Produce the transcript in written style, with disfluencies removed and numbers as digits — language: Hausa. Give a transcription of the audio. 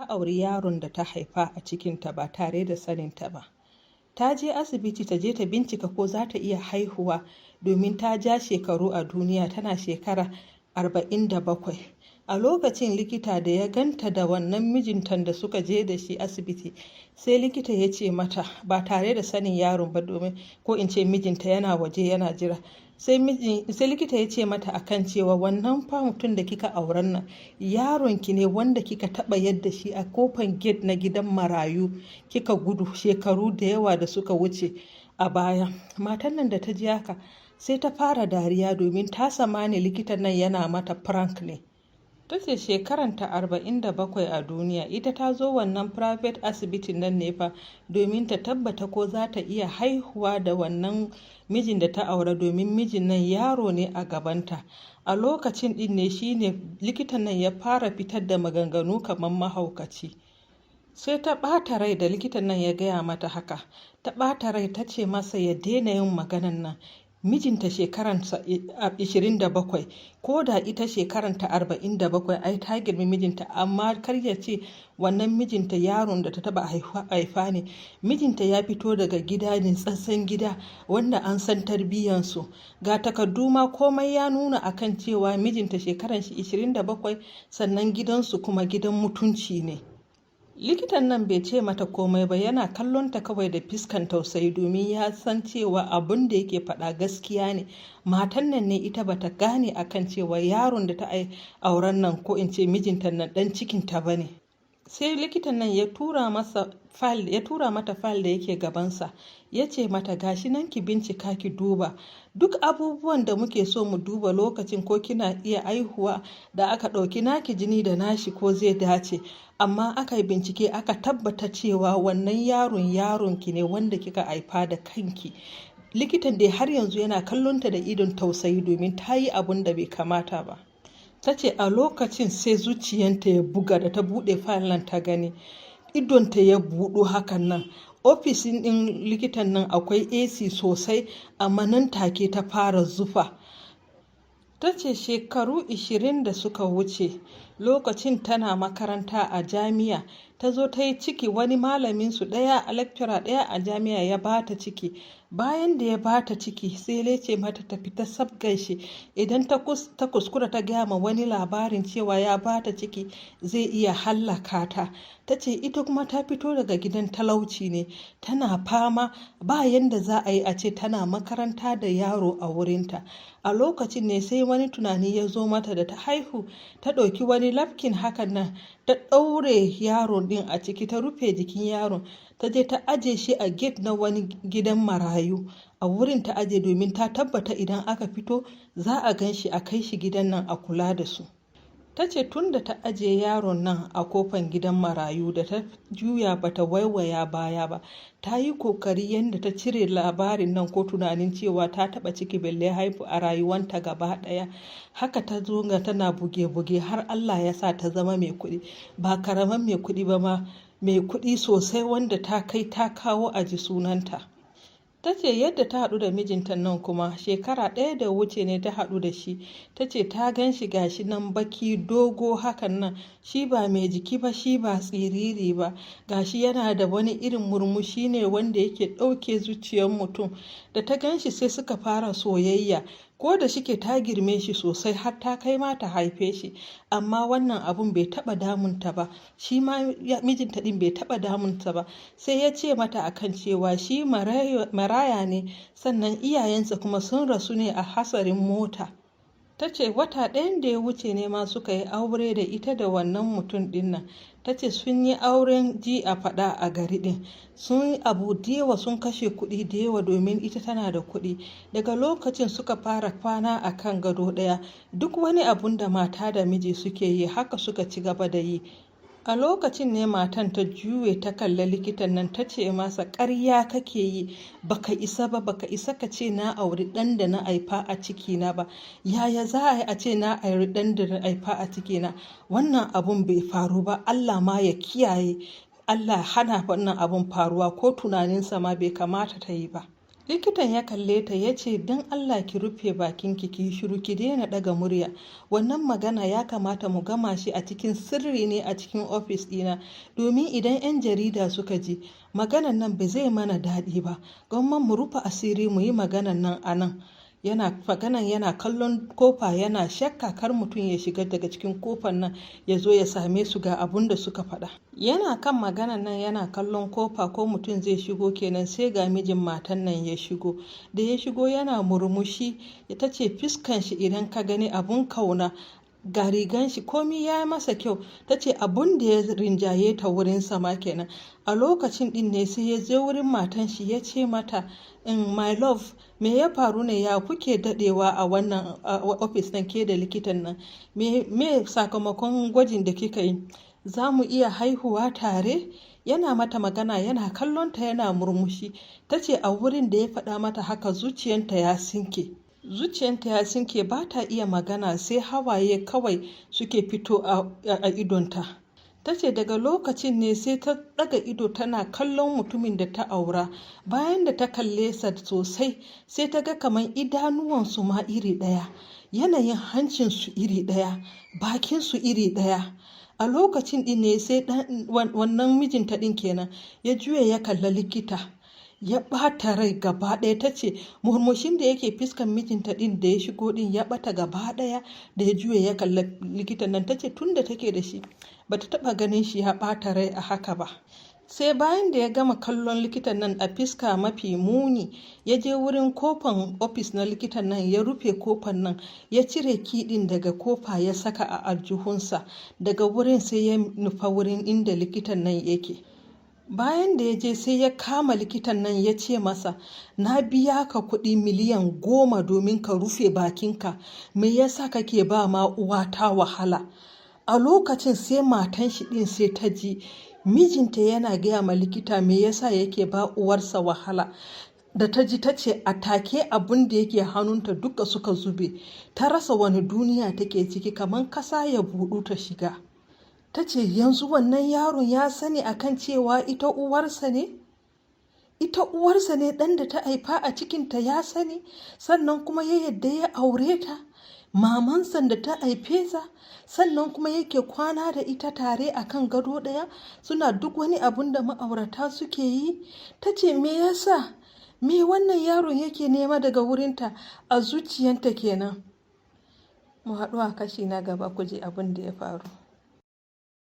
Auri yaron da ta haifa a cikinta ba tare da saninta ba. Ta je asibiti ta je ta bincika ko za ta iya haihuwa, domin ta ja shekaru a duniya, tana shekara 47 a lokacin. Likita da ya ganta da wannan mijinta da suka je da shi asibiti, sai likita ya ce mata, ba tare da sanin yaron ba, domin ko in ce mijinta yana waje yana jira, sai likita ya ce mata akan cewa wannan fa mutum da kika auren nan yaron ki ne wanda kika taba yadda shi a kofan gate na gidan marayu kika gudu shekaru da yawa da suka wuce a baya. Matan nan da ta ji haka sai ta fara dariya, domin ta samani likitan nan yana mata prank ne. Ta ce shekaranta 47 a duniya, ita ta zo wannan private asibitin nan ne fa domin ta tabbata ko za ta iya haihuwa da wannan mijin da ta aura, domin mijin nan yaro ne a gabanta. A lokacin din ne shine likitan nan ya fara fitar da maganganu kamar mahaukaci. Sai ta ɓata rai da likitan nan ya gaya mata haka. Ta ɓata rai, ta ce masa ya daina yin maganan nan. Mijinta shekaransa 27, ko da ita shekaranta 47, ai ta girmi mijinta, amma kar ya ce wannan mijinta yaron da ta taba haifa ne. Mijinta ya fito daga gida ne, tsatsen gida wanda an san tarbiyyansu. Ga takardu ma, komai ya nuna akan cewa mijinta shekaran shi 27, sannan gidansu kuma gidan mutunci ne. Likitan nan bai ce mata komai ba, yana kallon ta kawai da fiskan tausayi, domin ya san cewa abin da yake faɗa gaskiya ne. Matan nan ne ita bata gane akan cewa yaron da ta auren nan, ko in ce mijinta nan, dan cikinta bane. Sai likitan nan ya tura masa file, ya tura mata file da yake gabansa, ya ce mata, "Gashi nan, ki bincika ki duba duk abubuwan da muke so mu duba lokacin, ko kina iya aihuwa da aka ɗauki naki jini da nashi, ko zai dace." Amma aka yi bincike, aka tabbata cewa wannan yaron yaron ki ne wanda kika haifa da kanki. Likitan dai har yanzu yana kallonta da idon tausayi, domin ta yi abun da bai kamata ba. Ta ce a lokacin sai zuciyanta ya buga da ta buɗe file nan ta gani, idonta ya buɗu hakan nan. Ofisin ɗin likitan nan akwai AC sosai, amma nan take ta fara zufa. Ta ce shekaru 20 da suka wuce, lokacin tana makaranta a jami'a, ta zo ta yi ciki. Wani malamin su ɗaya, a lecturer ɗaya a jami'a, ya ba ta ciki. Bayan da ya ba ta ciki, sai ya ce mata ta fita sabgar shi, idan ta kuskura ta gaya ma wani labarin cewa ya ba ta ciki, zai iya hallaka ta. Ta ce ita kuma ta fito daga gidan talauci ne, tana fama, ba yanda za a yi a ce tana makaranta da yaro a wurinta. A lokacin ne sai wani tunani ya zo mata. Da ta haihu, ta ɗauki wani napkin hakan nan, ta ɗaure yaron ɗin a ciki, ta rufe jikin yaron, ta je ta aje shi a gate na wani gidan marayu. A wurin ta aje, domin ta tabbata idan aka fito za a gan shi, a kai shi gidan nan a kula da su. Ta ce tun da ta aje yaron nan a kofan gidan marayu, da ta juya bata waiwaya baya ba. Ta yi kokari yadda ta cire labarin nan ko tunanin cewa ta taba ciki balle haifu a rayuwanta gaba daya. Haka ta zo ga tana buge-buge har Allah ya sa ta zama mai kuɗi, ba karaman mai kuɗi ba ma, mai kuɗi sosai wanda ta kai ta kawo a ji sunanta. Ta ce yadda ta haɗu da mijinta nan kuma, shekara ɗaya da wuce ne ta haɗu da shi. Ta ce ta gan shi, gashi nan baki dogo hakan nan, shi ba mai jiki ba, shi ba tsiriri ba, gashi yana da wani irin murmushi ne wanda yake ɗauke zuciyar mutum. Da ta gan shi sai suka fara soyayya. Ko da shike ta girme shi sosai, har ta kai ma ta haife shi, amma wannan abun bai taba damunta ba. Shi ma mijinta din bai taba damunta ba. Sai ya ce mata akan cewa shi maraya ne, sannan iyayensa kuma sun rasu ne a hasarin mota. Ta ce wata ɗayan da ya wuce ne ma suka yi aure da ita da wannan mutum ɗin nan. Ta ce sun yi auren ji a faɗa a gari ɗin, sun yi abu da yawa, sun kashe kuɗi da yawa, domin ita tana da kuɗi. Daga lokacin suka fara kwana a kan gado ɗaya, duk wani abun da mata da miji suke yi, haka suka ci gaba da yi. A lokacin ne matan ta juye ta kalli likitan nan, ta ce masa, "Ƙarya kake yi, baka isa ba, baka isa ka ce na auri ɗan da na haifa a cikina ba. Yaya za a yi a ce na auri ɗan da na haifa a cikina? Wannan abun bai faru ba, Allah ma ya kiyaye, Allah hana wannan abun faruwa, ko tunaninsa ma bai kamata ta yi ba." Likitan ya kalle ta ya ce, "Don Allah ki rufe bakinki, ki yi shiru, ki daina ɗaga murya. Wannan magana ya kamata mu gama shi a cikin sirri ne a cikin ofis ɗina, domin idan 'yan jarida suka ji maganan nan ba zai mana daɗi ba. Gwamma mu rufe asiri mu yi maganan nan a nan." Yana maganan yana kallon kofa, yana shakka kar mutum ya shiga daga cikin kofar nan ya zo ya same su ga abun da suka faɗa. Yana kan maganan nan yana kallon kofa ko mutum zai shigo kenan, sai ga mijin matan nan ya shigo. Da ya shigo yana murmushi, ta ce fiskan shi idan ka gani abun kauna, ga rigan shi komi ya yi masa kyau. Ta ce abun da ya rinjaye ta wurin sama kenan. A lokacin din ne sai ya je wurin matan shi ya ce mata, "In my love, me ya faru ne? Ya kuke dadewa a wannan ofis ɗin, ke da likitan nan? Me sakamakon gwajin da kika yi? Za mu iya haihuwa tare?" Yana mata magana yana kallonta yana murmushi. Ta ce a wurin da ya faɗa mata haka zuciyanta ya sinke. Zuciyanta ya sinke, ba ta iya magana, sai hawaye kawai suke fito a idonta. Ta ce daga lokacin ne sai ta daga ido tana kallon mutumin da ta aura. Bayan da ta kalle sa sosai, sai ta ga kamar idanuwansu ma iri ɗaya, yanayin hancinsu iri ɗaya, bakinsu iri ɗaya. A lokacin ɗin ne sai wannan mijinta ɗin kenan ya juya ya kalla likita, ya ɓata rai gaba ɗaya. Ta ce murmushin da yake fiskan mijinta ɗin da ya shigo ɗin ya ɓata gaba ɗaya da ya juya ya kalla likitan nan. Ta ce tun da take da shi bata taɓa ganin shi ya ɓata rai a haka ba. Sai bayan da ya gama kallon likitan nan a fiska mafi muni, ya je wurin kofan ofis na likitan nan, ya rufe kofan nan, ya cire key ɗin daga kofa ya saka a aljihunsa. Daga wurin sai ya nufa wurin inda likitan nan yake. Bayan da ya je sai ya kama likitan nan ya ce masa, "Na biya ka kuɗi miliyan 10 domin ka rufe bakinka. Me yasa kake ba ma uwata wahala?" A lokacin sai matan shi ɗin sai ta ji mijinta yana gaya ma likita me yasa yake ba uwarsa wahala. Da ta ji, ta ce a take abun da yake hannunta duka suka zube. Ta rasa wani duniya take ciki, kamar kasa ya buɗu ta shiga. Ta ce yanzu wannan yaron ya sani akan cewa ita uwarsa ne, ita uwarsa ne, ɗan da ta haifa a cikinta ya sani, sannan kuma ya yadda ya aure ta, mamansa da ta haife sa, sannan kuma yake kwana da ita tare a kan gado ɗaya, suna duk wani abun da ma'aurata suke yi. Ta ce me yasa, me wannan yaron yake nema daga wurinta? A zuciyanta kenan. Mu haɗu a kashi na gaba ku ji abin da ya faru.